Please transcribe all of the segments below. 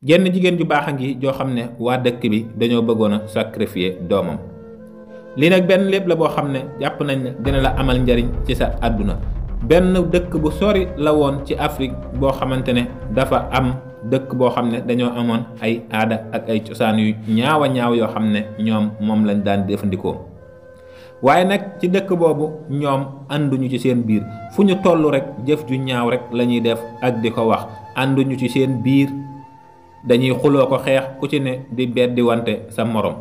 jenn jigéen ju baax a ngi joo xam ne waa dëkk bi dañoo bëggoon a sacrifier doomam. lii nag benn lépp la boo xam ne jàpp nañ ne dina la amal njariñ ci sa àdduna. benn dëkk bu sori la woon ci Afrique boo xamante ne dafa am dëkk boo xam ne dañoo amoon ay aada ak ay cosaan yu ñaaw a ñaaw yoo xam ne ñoom moom lañ daan jëfandikoo. waaye nag ci dëkk boobu ñoom ànduñu ci seen biir fu ñu toll rek jëf ju ñaaw rek la ñuy def ak di ko wax ànduñu ci seen biir dañuy xuloo ko xeex ku ci ne di beddi wante sa morom.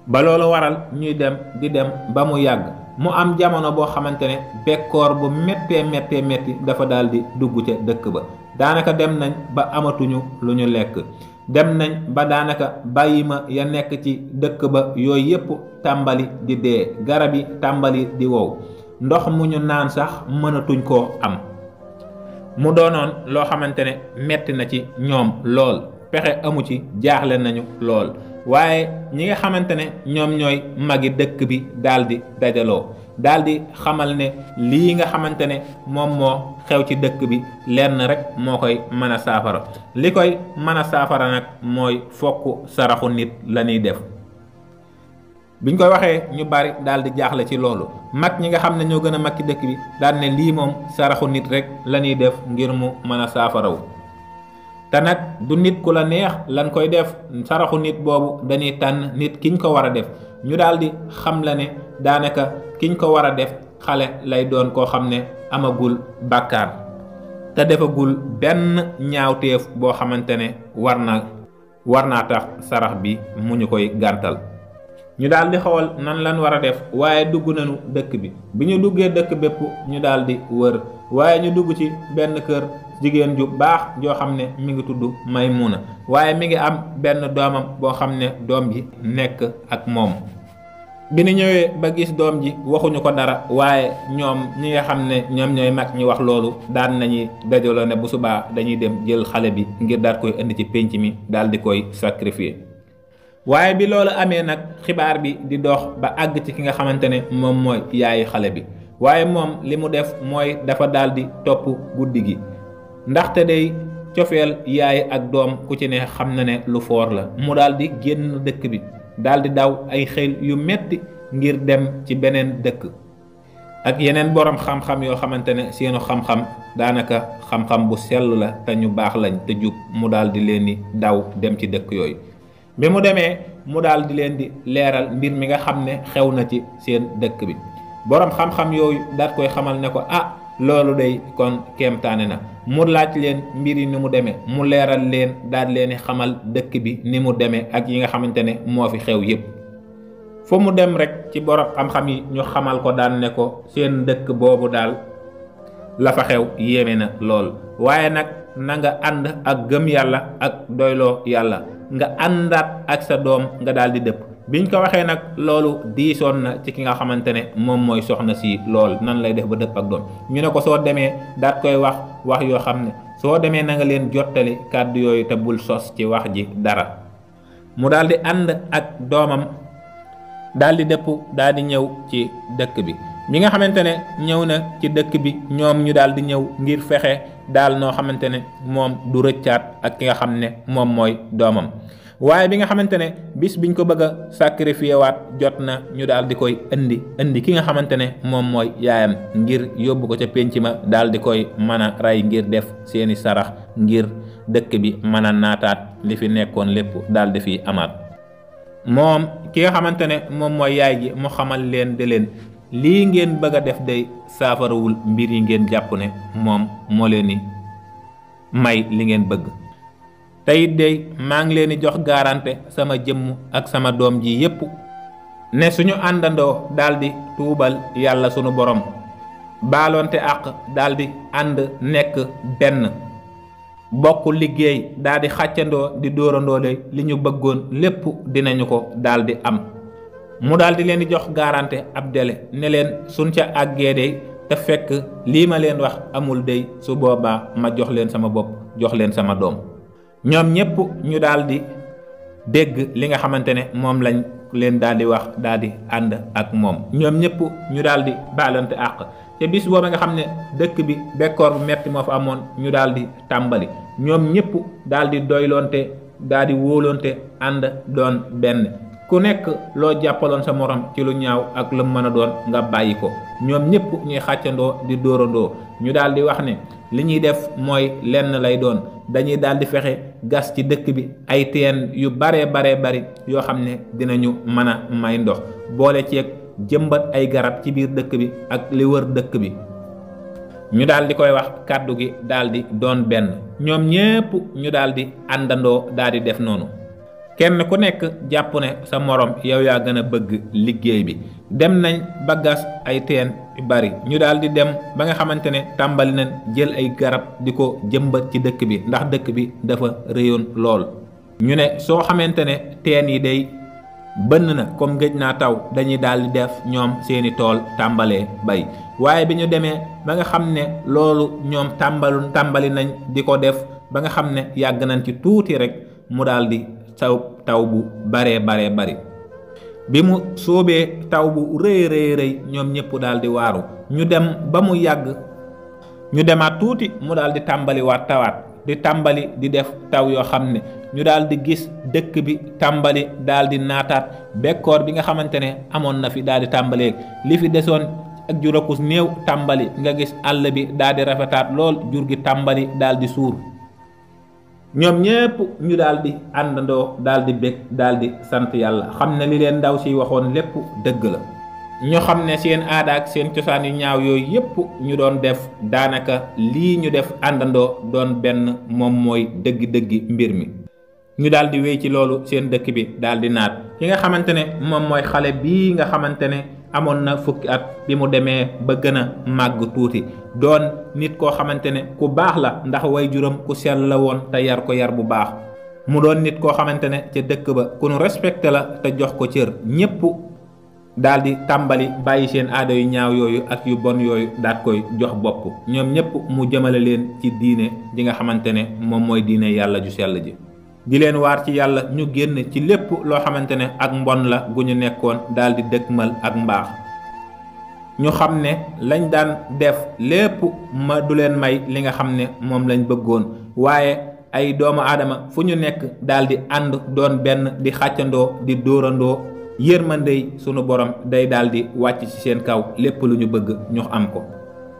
ba loolu waral ñuy dem di dem ba mu yàgg mu am jamono boo xamante ne bekkoor bu métti dafa daal di dugg ca dëkk ba. daanaka dem nañ ba amatuñu lu ñu lekk, dem nañ ba daanaka bàyyi ma ya nekk ci dëkk ba yooyu yépp tàmbali di dee, garab yi tàmbali di wow, ndox mu ñu naan sax mënatuñ koo am. mu doonoon loo xamante ne metti na ci ñoom lool, pexe amu ci, jaaxle nañu lool. waaye ñi nga xamante ne ñoom ñooy magi dëkk bi daldi dajaloo daldi xamal ne lii nga xamante ne moom moo xew ci dëkk bi lenn rek moo koy mën a saafara. li koy mën a saafara nag mooy fokk saraxu nit la ñuy def. biñ koy waxee ñu bari daldi jaaxle ci loolu. mag ñi nga xam ne ñoo gën a mag ci dëkk bi daal ne lii moom saraxu nit rek la ñuy def ngir mu mën a saafarawu. te nag du nit ku la neex lan koy def, saraxu nit boobu dañuy tànn nit kiñ ko war a def. ñu daldi xam la ne daanaka kiñ ko war a def xale lay doon koo xam ne amagul bàkkaar te defagul benn ñaawteef boo xamante ne war naa tax sarax bi mu ñu koy gàntal. ñu daldi xool nan lan war a def, waaye dugg nañu dëkk bi. bi ñu duggee dëkk bépp ñu daldi wër, waaye ñu dugg ci benn kër jigéen ju baax joo xam ne mi ngi tudd Maymuna, waaye mi ngi am benn doomam boo xam ne doom ji nekk ak moom. bi ñu ñëwee ba gis doom ji waxuñu ko dara, waaye ñoom ñi nga xam ne ñoom ñooy mag ñi wax loolu daan nañuy dajaloo ne bu subaa dañuy dem jël xale bi ngir daal koy indi ci pénc mi daal di koy sacrifier. waaye bi loolu amee nag xibaar bi di dox ba àgg ci ki nga xamante ne moom mooy yaayi xale bi, waaye moom li mu def mooy dafa daal di topp guddi gi. ndaxte day cofeel yaay ak doom ku ci ne xam na ne lu foor la. mu daal di génn dëkk bi daal di daw ay xel yu metti ngir dem ci beneen dëkk ak yeneen borom xam-xam yoo xamante ne seenu xam-xam daanaka xam-xam bu sell la te ñu baax lañ te jub. mu daal di leen di daw dem ci dëkk yooyu. bi mu demee mu daal di leen di leeral mbir mi nga xam ne xew na ci seen dëkk bi. borom xam-xam yooyu daal koy xamal ne ko loolu day kon kéemtaane na. mu laaj leen mbir yi ni mu demee, mu leeral leen daal leen xamal dëkk bi ni mu demee ak yi nga xamante ne moo fi xew yépp. fu mu dem rek ci borom xam-xam yi ñu xamal ko daan ne ko seen dëkk boobu daal la fa xew yéeme na lool, waaye nag na nga ànd ak gëm yàlla ak doyloo yàlla, nga àndaat ak sa doom nga daal di dëpp. biñ ko waxee nag loolu diisoon na ci ki nga xamante ne moom mooy soxna si lool nan lay def ba dëpp ak doom. ñu ne ko soo demee daat koy wax yoo xam ne soo demee na nga leen jottali kàddu yooyu te bul sos ci wax ji dara. mu daal di ànd ak doomam daal di dëpp daal di ñëw ci dëkk bi. mi nga xamante ne ñëw na ci dëkk bi ñoom ñu daal di ñëw ngir fexe daal noo xamante ne moom du rëccaat ak ki nga xam ne moom mooy doomam. waaye bi nga xamante ne bis biñ ko bëgg a sacrifier waat jot na, ñu daal di koy indi ki nga xamante ne moom mooy yaayam ngir yóbbu ko ca pénc ma daal di koy mën a rey ngir def seeni sarax ngir dëkk bi mën a naataat li fi nekkoon lépp daal di fi amaat. moom ki nga xamante ne moom mooy yaay ji mu xamal leen de leen lii ngeen bëgg a def day saafarawul mbir yi ngeen jàpp ne moom moo leen ni may li ngeen bëgg. teyit dey maa ngi leen di jox garanté sama jëmm ak sama doom ji yépp ne suñu àndandoo daldi tuubal yàlla sunu borom, baaloonte àq daldi ànd nekk benn, bokk liggéey daldi xàccandoo di dóorandoo de li ñu bëggoon lépp dinañu ko daldi am. mu daldi leen di jox garanté ab délai ne leen suñ ca àggee dey te fekk lii ma leen wax amul dey, su boobaa ma jox leen sama bopp jox leen sama doom. ñoom ñépp ñu daldi dégg li nga xamante ne moom lañ leen daldi wax daldi ànd ak moom. ñoom ñépp ñu daldi baalante àq te bis booba nga xam ne dëkk bi bekkoor bu metti moo fa amoon ñu daal di tàmbali ñoom ñëpp daal di doyloonte daal di wóolonte ànd doon benn ku nekk loo jàppaloon sa morom ci lu ñaaw ak lu mën a doon nga bàyyi ko ñoom ñëpp ñuy xàccandoo di dóorandoo ñu daal di wax ne li ñuy def mooy lenn lay doon dañuy daal di fexe gas ci dëkk bi ay teen yu bari yoo xam ne dinañu mën a may ndox boole ceeg jëmbat ay garab ci biir dëkk bi ak li wër dëkk bi ñu daal di koy wax kàddu gi daal di doon benn ñoom ñépp ñu daal di àndandoo daal di def noonu kenn ku nekk jàpp ne sa morom yow yaa gën a bëgg liggéey bi dem nañ ba gas ay teen yu bari ñu daal di dem ba nga xamante ne tàmbali nañ jël ay garab di ko jëmbat ci dëkk bi ndax dëkk bi dafa rëyoon lool ñu ne soo xamante ne teen yi day bënn na comme gëj naa taw dañuy daal di def ñoom seeni tool tàmbalee bay waaye bi ñu demee ba nga xam ne loolu ñoom tàmbali nañ di ko def ba nga xam ne yàgg nañ ci tuuti rek mu daal di taw bu bari bi mu soobee taw bu rëy ñoom ñëpp daal di waaru ñu dem ba mu yàgg ñu demaat tuuti mu daal di tàmbaliwaat tawaat di tàmbali di def taw yoo xam ne ñu daal di gis dëkk bi tàmbali daal di naataat bekkoor bi nga xamante ne amoon na fi daal di tàmbalee li fi desoon ak jurakus néew tàmbali nga gis àll bi daal di rafetaat lool jur gi tàmbali daal di suur ñoom ñépp ñu daal di àndandoo daal di bég daal di sant yàlla xam ne li leen ndaw si waxoon lépp dëgg la ñu xam ne seen aada ak seen cosaan yu ñaaw yooyu yépp ñu doon def daanaka lii ñu def àndandoo doon benn moom mooy dëggi mbir mi ñu daal di wéy ci loolu seen dëkk bi daal di naat ki nga xamante ne moom mooy xale bii nga xamante ne amoon na fukki at bi mu demee ba gën a màgg tuuti doon nit koo xamante ne ku baax la ndax waajuram ku sell la woon te yar ko yar bu baax mu doon nit koo xamante ne ca dëkk ba ku nu respecté la te jox ko cër ñépp daal di tàmbali bàyyi seen aada yu ñaaw yooyu ak yu bon yooyu daat koy jox bopp ñoom ñépp mu jëmale leen ci diine ji nga xamante ne moom mooy diine yàlla ju sell ji di leen waar ci yàlla ñu génn ci lépp loo xamante ne ak mbon la gu ñu nekkoon daal di dëkkmal ak mbaax ñu xam ne lañ daan def lépp ma du leen may li nga xam ne moom lañ bëggoon waaye ay doomu aadama fu ñu nekk daal di ànd doon benn di xàccandoo di dóorandoo yërmandey sunu borom day daal di wàcc ci seen kaw lépp lu ñu bëgg ñu am ko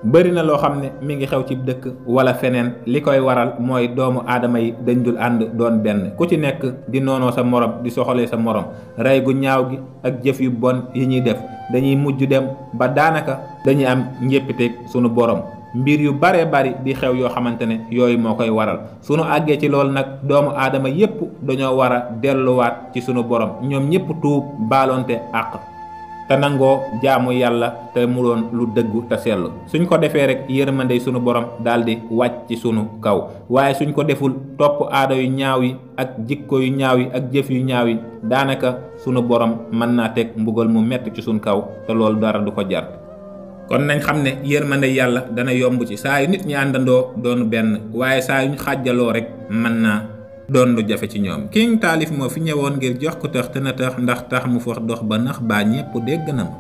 bëri na loo xam ne mi ngi xew ci dëkk wala feneen li koy waral mooy doomu aadama yi dañ dul ànd doon benn ku ci nekk di noonoo sa morom di soxalee sa morom rey gu ñaaw gi ak jëf yu bon yi ñuy def dañuy mujj dem ba daanaka dañuy am njéppiteeg sunu borom mbir yu bari di xew yoo xamante ne yooyu moo koy waral sunu àggee ci loolu nag doomu aadama yépp dañoo war a delluwaat ci sunu borom ñoom ñépp tuub baalonte àq te nangoo jaamu yàlla te mu doon lu dëggu te sellu suñ ko defee rek yërmandey sunu borom daldi wàcc ci sunu kaw waaye suñ ko deful topp aada yu ñaaw yi ak jikko yu ñaaw yi ak jëf yu ñaaw yi daanaka sunu borom mën naa teg mbugal mu metti ci sunu kaw te loolu dara du ko jar kon nañ xam ne yërmandey yàlla dana yomb ci saa yu nit ñi àndandoo doon benn waaye saa yuñ xàjjaloo rek mën naa doon lu jafe ci ñoom King Taalif moo fi ñëwoon ngir jox ko tax te na tax ndax tax mu fox dox ba nax baa ñépp dégg na ma